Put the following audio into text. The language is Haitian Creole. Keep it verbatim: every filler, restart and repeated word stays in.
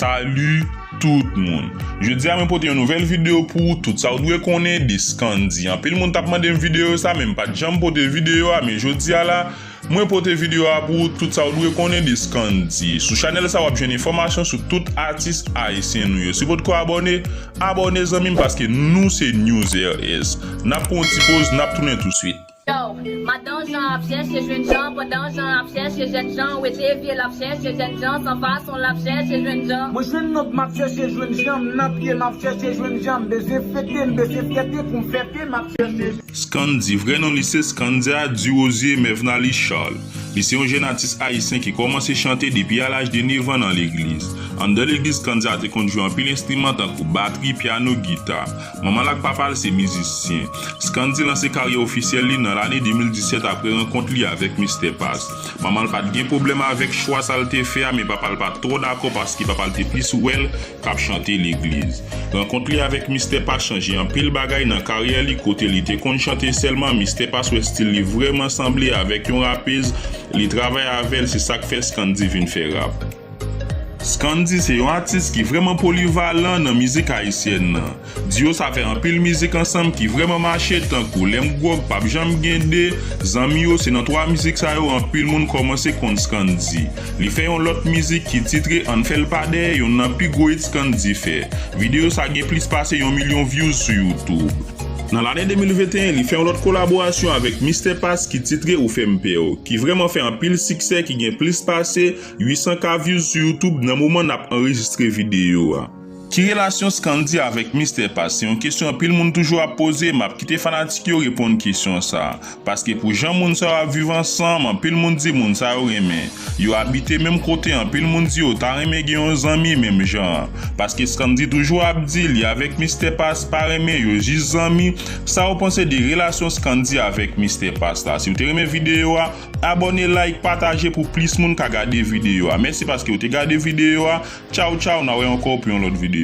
Salut tout moun. Jodi a mwen pote yon nouvèl videyo pou ou, tout sa ou dwe konnen de Scandy. Anpil moun t ap mande m videyo sa, men m pa t janm pote videyo a, men jodi a la, mwen pote videyo a pou ou, tout sa ou dwe konnen de Scandy. Sou chanèl sa, w ap jwenn enfòmasyon sou tout atis ayisyen nou yo. Si w potko abòne, abòne zanmi m, paske nou se News R S. N ap pran yon ti poz, n ap tounen touswit. Yo, madan Jan ap chèche jwenn Jan, pandan Jan ap chèche jèn Jan, wete vye l ap chèche jèn Jan, san fason l ap chèche jwenn Jan. Mwen jwenn nonm m ap chèche jwenn Jan, m nan pye m ap chèche jwenn Jan, m bezwen fete, m bezwen fyète pou m fète, m ap chèche. Scandy, vrè non li se Scandia Durosier Mevnaly Charles. Li se yon jèn atis ayisyen ki kòmanse chante depi a laj de nèf an nan legliz. Anndan legliz, Scandia te konn jwe anpil enstriman tankou batri, pyano, gita. Manman l ak papa l se mizisyen. Scandy lanse karyè ofisyèl li nan lane de mil disèt apre rankont li avèk Mister Pass. Manman l pa t gen pwoblèm avèk chwa sa l te fè a, men papa l pa t twò dakò paske papa l te plis wè l k ap chante legliz. Rankont li avèk Mister Pass chanje anpil bagay nan karyè li, kote li te konn chante sèlman, Mister Pass wè stil li vrèman sanble avèk yon rapèz, li travay avè l, se sa k fè Scandy vin fè rap. Scandy se yon atis ki vrèman polivalan nan mizik ayisyèn nan. Diyo sa fè anpil mizik ansanm ki vrèman mache tankou Lè m gwòg, P ap janm gen de, Zanmi yo, se nan twa mizik sa yo anpil moun kòmanse konn Scandy. Li fè yon lòt mizik ki titre Ann fè l pa dèyè, youn nan pi gwo hit Scandy fè. Videyo sa gen plis pase yon milyon views sou YouTube. Nan lane de mil venteyen, li fè yon lòt kolaborasyon avèk Mister Pass ki titre Ou fè m pè, ki vrèman fè anpil siksè, ki gen plis pase uit san K views sou YouTube nan moman n ap anrejistre videyo a. Ki relasyon Scandy avèk Mister Pass? Se yon kesyon anpil moun toujou ap poze, m ap kite fanatik yo reponn kesyon sa a. Paske pou jan moun sa yo ap viv ansanm, anpil moun di moun sa yo renmen. Yo abite menm kote, anpil moun di yo ta renmen gen yon zanmi menm jan an. Paske Scandy toujou ap di li avèk Mister Pass pa renmen, yo jis zanmi. Sa w panse de relasyon Scandy avèk Mister Pass la? Si w te renmen videyo a, abòne, like, pataje pou plis moun ka gade videyo a. Mèsi paske w te gade videyo a. Tchaw, tchaw, n a wè ankò pou yon lòt videyo.